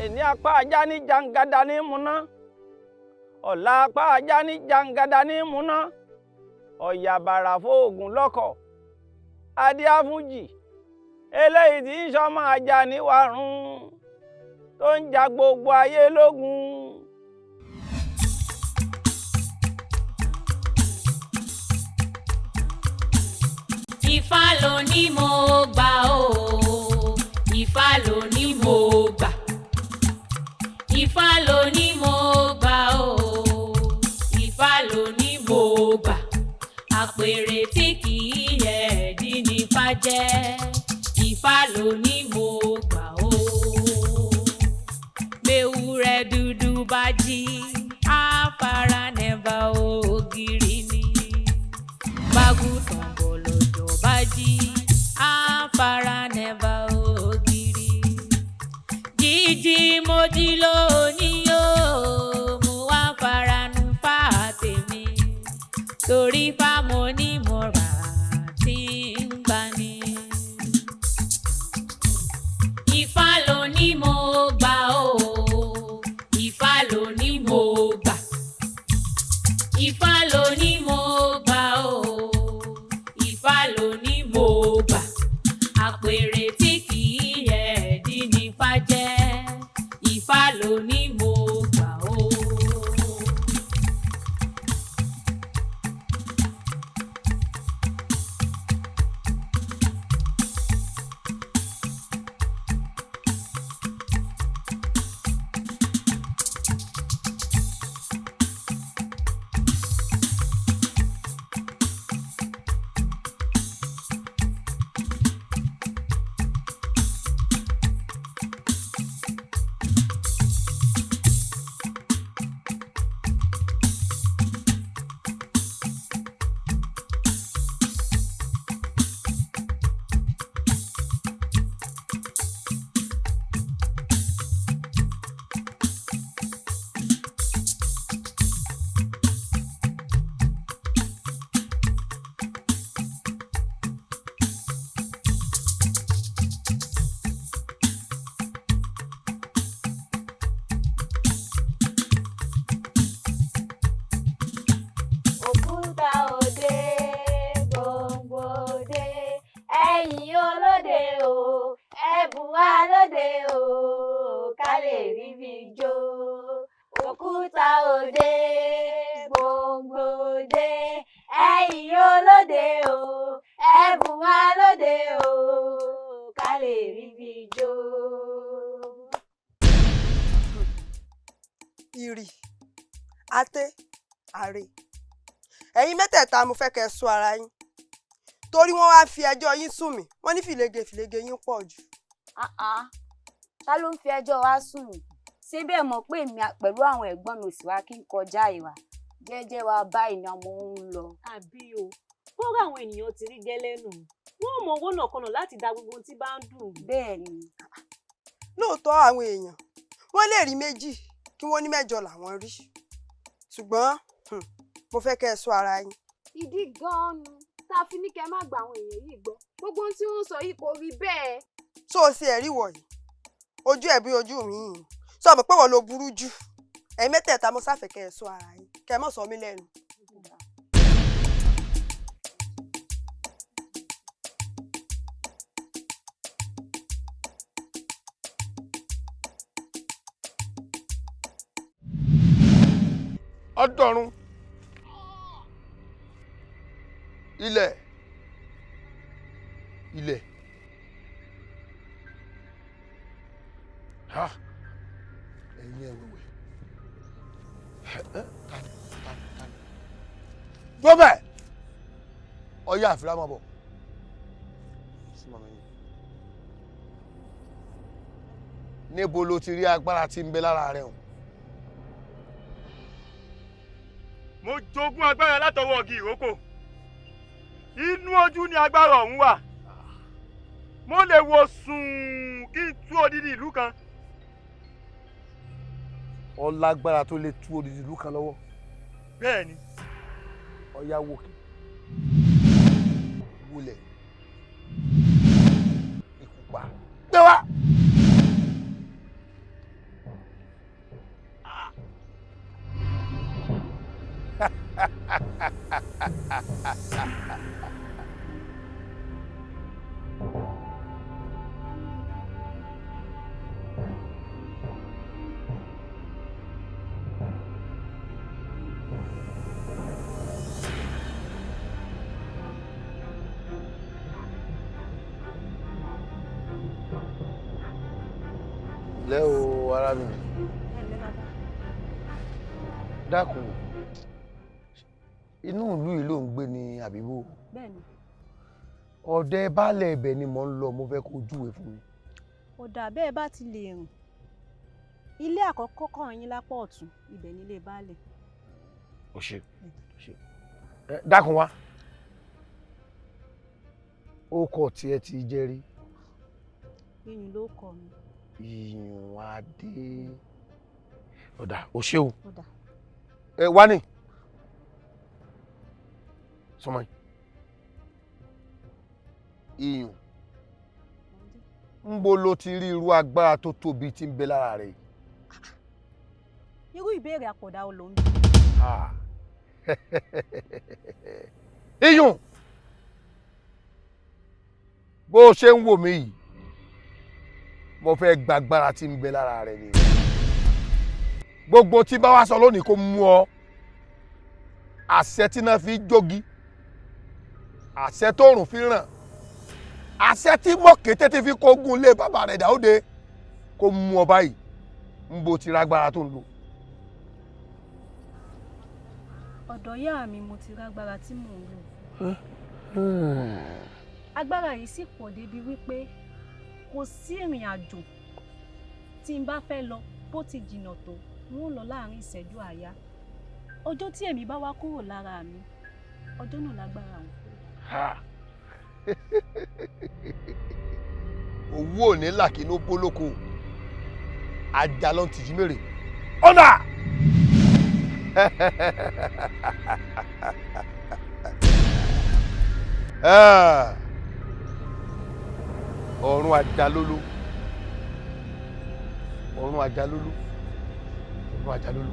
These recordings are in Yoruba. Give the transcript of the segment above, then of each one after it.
Èní apá ajá ní jàǹgàdà ní múná, ọ̀la apá ajá ní jàǹgàdà ní múná, ọ̀yà bàrà fóògùn lọ́kọ̀, adíáfúnjì eléyìí tí ń sọmọ ajá níwàrún tó ń ja gbogbo ayé lógun. Ifá ló ní mo gbà o, Ifá ló ní mo gbà. Ifá ló ní mo gbà o, Ifá ló ní mo gbà. Àpèrè tí kì í yẹ ẹ̀dín ní Ifá jẹ́. Ifá ló ní mo gbà o. Mewúrẹ́ dúdú bá jí, á fara nẹ́bà ògiri ni. Bágùtàn bọ̀lọ̀jọ̀ bá jí, á fara nẹ́bà ògiri. Jíjí mo jí lónìí o, mo wá faranu fá tèmi. Torí fá mo ní mo rà tí ń gbani. Ifá ló ní mo gbà o, Ifá ló ní mo gbà. Ifá ló ní mo gbà o, Ifá ló ní mo gbà. Àpèrè tí kì í yẹ ẹ̀dín ní Ifá jẹ́. Ifá ló ní mo gbà o. Òkúta òde, gbòǹgbò òde, ẹ̀yìn olóde o, ẹ̀bùn wa lóde o, ká lè ríbi jó. Òkúta òde, gbòǹgbò òde, ẹ̀yìn olóde o, ẹ̀bùn wa lóde o, ká lè ríbi jó. Ìrì, àtẹ, àrè, ẹ̀yin mẹ́tẹ̀ẹ̀ta, mo fẹ́ kẹ́ ẹ sọ ara yín, torí wọ́n wá fi ẹjọ́ yín sùn mí. Wọ́n ní fìlege fìlege yín pọ̀ jù. Ah ah. Ta ló ń fi ẹjọ́ wa sùn yìí? Ṣé bẹ́ẹ̀ mọ̀ pé èmi pẹ̀lú àwọn ẹ̀gbọ́n mi ò sì wá kí n kọjá ìwà jẹ́jẹ́ wa báyìí ni ọmọ ń lọ. Àbí o, bọ́rọ̀ àwọn ènìyàn ti rí gẹ́lẹ́ nù, wọ́n ò mọ owó náà kọnà láti da gbogbo ohun tí bá ń dùn. Bẹ́ẹ̀ ni. Lóòótọ́, àwọn èèyàn wọ́n lè rí méjì kí wọ́n ní mẹ́jọ làwọn rí, ṣùgbọ́n mo fẹ́ kẹ́ ẹ sọ ara yín. Ìdí gan-an nu tá a fi ní kẹ́ má gba àwọn èèyàn yìí gbọ́. Gbogbo ohun tí wọ́n ń sọ yìí kò rí bẹ́ẹ̀. Tó o ṣe ẹ̀rí wọ̀nyí, ojú ẹ̀ bí ojú mi yìí, sọ mọ̀ pé wọ́n ló burú jù. Ẹ̀yin mẹ́tẹ̀ẹ̀ta, mo sáfẹ́ kẹ́ ẹ sọ ara yín, kẹ́ ẹ mọ̀ sọ mí lẹ́nu. Ọdọọrun ilẹ̀ ilẹ̀ ha, ẹ̀yin ẹ̀wẹ̀wẹ̀, tani tani tani tó bẹ́ẹ̀, ọyá àfìlà máa bọ̀. Súnmọ́ mi. Níbo ló ti rí agbára tí ń bẹ lára rẹ o? Mo jogún agbára látọwọ́ igi ìrókò. Inú ojú ni agbára ọ̀hún wà. Mo lè wo sùn kí n tú odidi ìlú kan. Ọlágbára tó lè tú odidi ìlú kan lọ́wọ́? Bẹ́ẹ̀ ni. Ọyá, wòkè wọlẹ̀ ikú pa gbé wá. Lẹ́ o, arábìnrin, dákun, inú ìlú yìí ló ń gbé ní àbíbò? Bẹ́ẹ̀ni. Ọ̀dẹ baálẹ̀ ibẹ̀ ni mò ń lọ, mo fẹ́ kó júwe fún mi. Ó dà bẹ́ẹ̀, bá ti lè rìn, ilé àkọ́kọ́ kàn yín lápá ọ̀tún, ibẹ̀ nílé baálẹ̀. O ṣe, o ṣe. Ẹ dákun, wá ó kọ tiẹ̀ ti jẹ́ rí? Iyùn ló kọ mi. Ìyùn adé, ọ̀dà, o ṣe o. Ó dà. Ẹ wá ní sọmọ yìí, iyùn ń bo ló ti rí irú agbára tó tóbi tí ń bẹ lára rẹ yìí? Irú ìbéèrè àpọ̀dà wo ló ń bí? Ah. Iyùn, bó o ṣe ń wò mí yìí, mo fẹ́ gbàgbára tí ń bẹ lára rẹ ni. Gbogbo tí bá wá sọ lónìí kó mú ọ, àṣẹ tí náà fi jógi, àṣẹ tóòrùn fi ràn, àṣẹ tí mọ̀kété ti fi kógun lé bàbá rẹ̀ dáóde kó mú ọ báyìí. Ń bo ti rágbára tó ń lò? Ọ̀dọ̀ ìyá mi mo ti rágbára tí mò ń lò. Agbára yìí sì pọ̀ débi wípé kò sí ìrìn àjò tí n bá fẹ́ lọ, bó ti jìnnà tó, n ó lọ láàrin ìṣẹ́jú àáyá. Ọjọ́ tí èmi bá wá kúrò lára mi, ọjọ́ náà lágbára òun. Ha! Owó ò ní làkínú bólóko, ajá ló ń tìjú mèrè ọ̀nà. Ọ̀run ajalólo, ọ̀run ajalólo, ọ̀run ajalólo.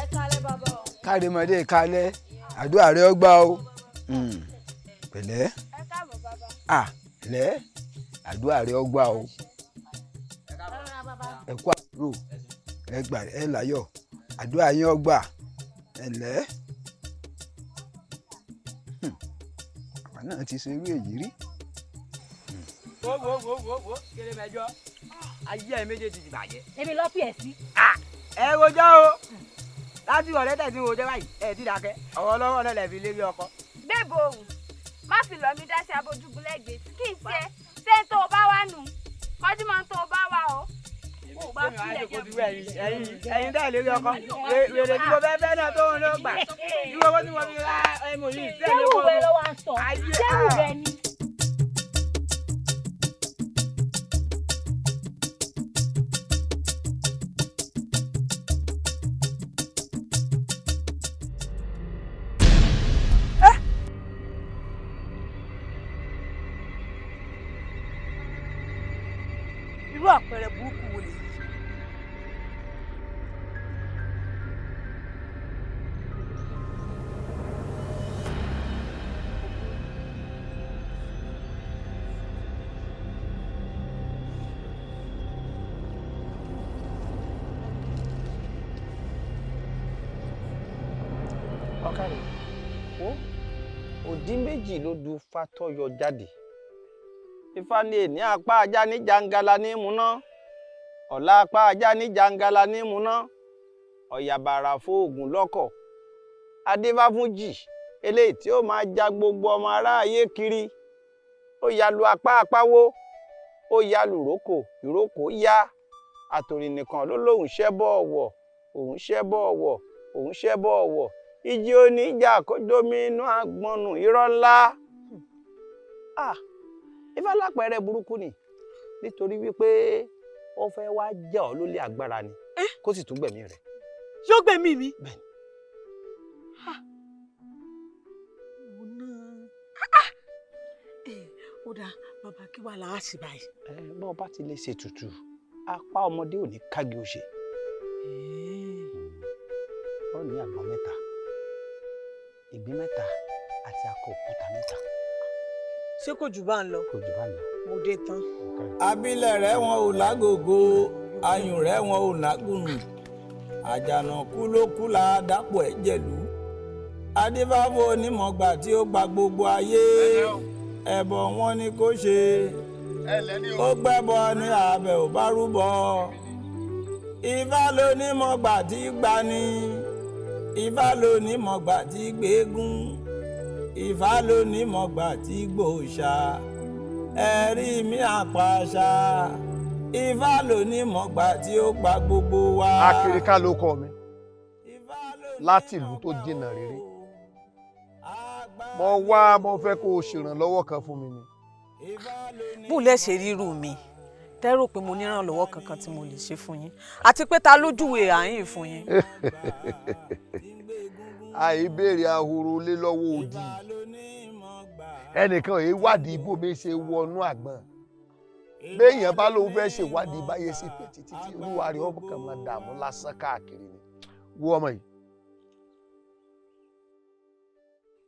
Ẹ kálẹ́, bàbá o. Kárẹ̀mọdé, kalẹ̀, àdúrà rẹ ó gbà o. Pẹ̀lẹ́. Ẹ káàbọ̀, bàbá. À lẹ́, àdúrà rẹ ó gbà o. Ẹ kú àbúrò, ẹ gbà, ẹ láyọ̀, àdúrà yín ó gbà. Ẹ lẹ́, àwa náà ti ṣe irú èyí rí. Wo wo wo wo wo, kéré mẹ́jọ, ayé ẹ méjèèjì ti bàjẹ́. Èmi lọ pì ẹ sí. Ẹ rojọ́ o, láti ọ̀rẹ́ tẹ̀sí rojọ́ báyìí, ẹ ti dákẹ́ ọ̀rọ̀ ọlọ́rọ̀ náà lẹ̀ fi lérí ọkọ. Bébò òun má fi lọ mi dá sí abojúgun lẹ́gbẹ̀ẹ́ kí n tiẹ̀ ṣé n tó o bá wà nù kọjú mọ́ n tó o bá wà o. Èmi wàá jòkó ti wú ẹ̀yin ẹ̀yin tẹ̀ lérí ọkọ wèrè tí mo fẹ́ fẹ́ náà tó ń lọ gbà irú owó tí mo fi ra ẹmu yìí. Sẹ́rù rẹ ló wá ń sọ, sẹ́rù rẹ ni. Irú àpẹẹrẹ burúkú wo lèyí? Ọ̀kàrẹ̀ wo, òdí méjì ló du fatọ́yọ jáde. Ifá ní èní apá ajá ní jangala ní múná, ọ̀la apá ajá ní jangala ní múná, ọ̀yàbàrà fóògùn lọ́kọ̀, adífáfúnjì eléyìí tí ó máa ja gbogbo ọmọ aráyé kiri. Ó ya lu apá apáwó, ó ya lu ìrókò, ìrókò yá. Àtòrì nìkan ló lóun ṣẹ́bọ̀ ọ̀wọ̀, òun ṣẹ́bọ̀ ọ̀wọ̀, òun ṣẹ́bọ̀ ọ̀wọ̀. Ìjì oníjà kó domi inú àgbọnù, irọ́ ńlá. Ah, Ifá lápẹẹrẹ burúkú ni, nítorí wípé ó fẹ́ wá jẹ́ ọ lólè agbára ni, kó sì tún gbẹ̀mí rẹ̀. Yóò gbẹ̀mí mi. Bẹ́ẹ̀ni. Ó dáa bàbá, kí wàá là á sì báyìí. Bọ́n bá ti lè ṣètùtù, apá ọmọdé ò ní kági òṣè. Ó ní àgbọn mẹ́ta, ìgbín mẹ́ta àti akọ òkúta mẹ́ta. Ṣé kò jù bá ń lọ? Kò jù bá ń lọ. Mo dé tán. Abilẹ̀ rẹ̀ wọn ò lágògo, ayùn rẹ̀ wọn ò lágùnù, àjànàkú ló kú la dàpọ̀ ẹ̀jẹ̀lú. Adífáfó onímọ̀gbà tí ó gba gbogbo ayé, ẹbọ wọn ni kò ṣe, ó gbẹ́bọ ní abẹ ò bá rúbọ. Ifá ló nímọ̀gbà tí gbani, Ifá ló nímọ̀gbà tí gbégún, Ifá ló nímọ̀gbà tí gbòòṣà, ẹ̀rí mi àpàṣà, Ifá ló nímọ̀gbà tí ó gba gbogbo wa. Akirika ló kọ mi láti ìlú tó jìnnà rere. Mo wá, mo fẹ́ kó o ṣèrànlọ́wọ́ kan fún mi ni. Bó lẹ ṣe ríru mi tẹ́ rò pé mo nírànlọ́wọ́ kankan tí mo lè ṣe fún yín, àti pé ta lójúwe àyìn fún yín. Àìbéèrè ahoro lé lọ́wọ́ òdì, ẹnìkan èyí wádìí ibò mi ṣe wọnú àgbọn. Béèyàn bá lóun fẹ́ ṣèwádìí báyé sí pẹ̀ títí tí olúwa rẹ̀ ọkàn máa dààmú lásán káàkiri ni. Wo ọmọ yìí,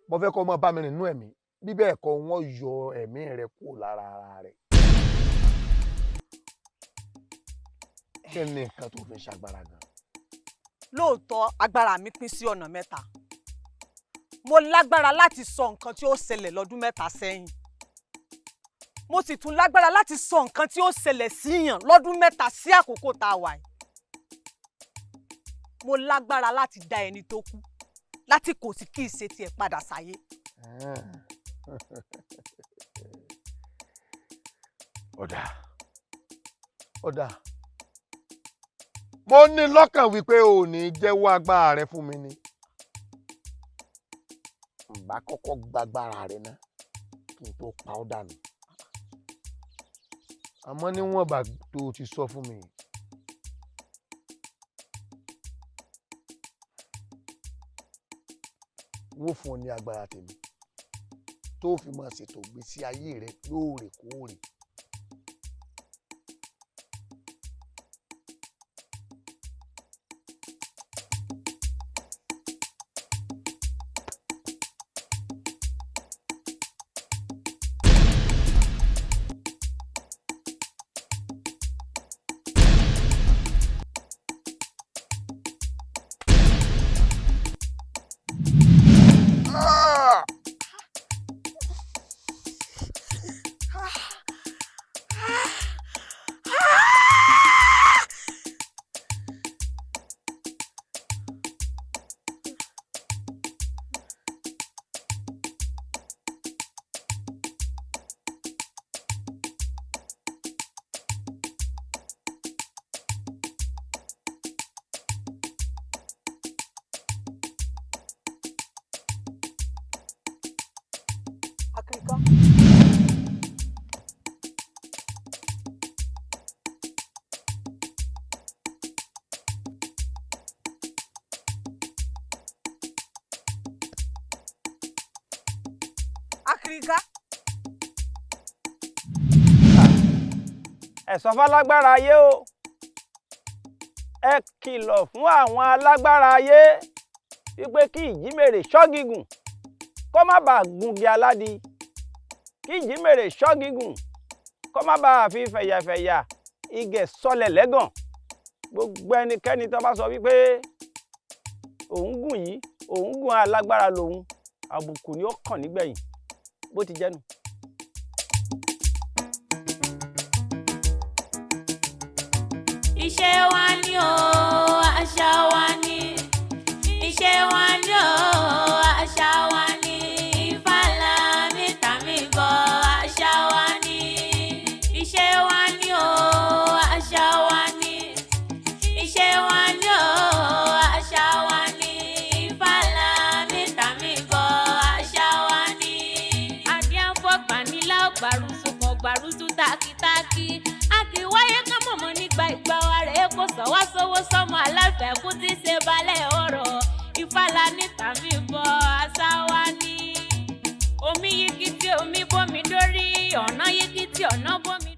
mo fẹ́ kó o máa bá mi rìn nínú ẹ̀mí, bí bẹ́ẹ̀ kọ́ wọ́n yọ ẹ̀mí rẹ kúrò lára ara rẹ̀. Kí ni nǹkan tó fi ń ṣagbára gan? Lóòótọ́ agbára mi pín sí ọ̀nà mẹ́ta. Mo lágbára láti sọ nǹkan tí ó ṣẹlẹ̀ lọ́dún mẹ́ta sẹ́yìn. Mo sì tún lágbára láti sọ nǹkan tí ó ṣẹlẹ̀ síyàn lọ́dún mẹ́ta sí àkókò tá a wà yìí. Mo lágbára láti dá ẹni tó kú láti kò sí kí ìṣe tiẹ̀ padà sáyé. Ọ̀dà ọ̀dà, mo ní lọ́kàn wípé o ò ní jẹ́wọ́ agbára rẹ fún mi ni. N bá kọ́kọ́ gbàgbára rẹ ná kí n tó pa ọ́ dànù. Àmọ́ níwọ̀n ìgbà tó o ti sọ fún mi, wó fún ọ ní agbára tèmi tó fi máa ṣètò ìgbésí ayé rẹ lóòrèkóòrè. Akirika. Akirika. Ẹ sọ fálágbára ayé o, ẹ kìlọ̀ fún àwọn alágbára ayé wípé kí ìjímèrè ṣọ́gígùn kó má bàa gungi aládì, kí ìjímèrè ṣọ́gígùn kó má bàa fi fẹ̀yàfẹ̀yà igẹ̀ sọlẹ̀ lẹ́gàn. Gbogbo ẹnikẹ́ni tó bá sọ wípé òun gùn yìí, òun gùn alágbára lòun, àbùkù ni ó kàn nígbẹ̀yìn. Bó ti jẹ́nu. Iṣẹ́ wa ni o, àṣà wa ni. Iṣẹ́ wa ni o, àṣà wa ni. Ifá la mi tà mí bọ̀, àṣà wa ni. Iṣẹ́ wa ni o, àṣà wa ni. kó sọ wá sówó sọmọ aláfẹ́kù tí ṣe balẹ̀ ọ̀rọ̀. Ifá la ní tàmí bọ́ àṣà wa ní. Omi yigi tí omi bómi dórí ọ̀nà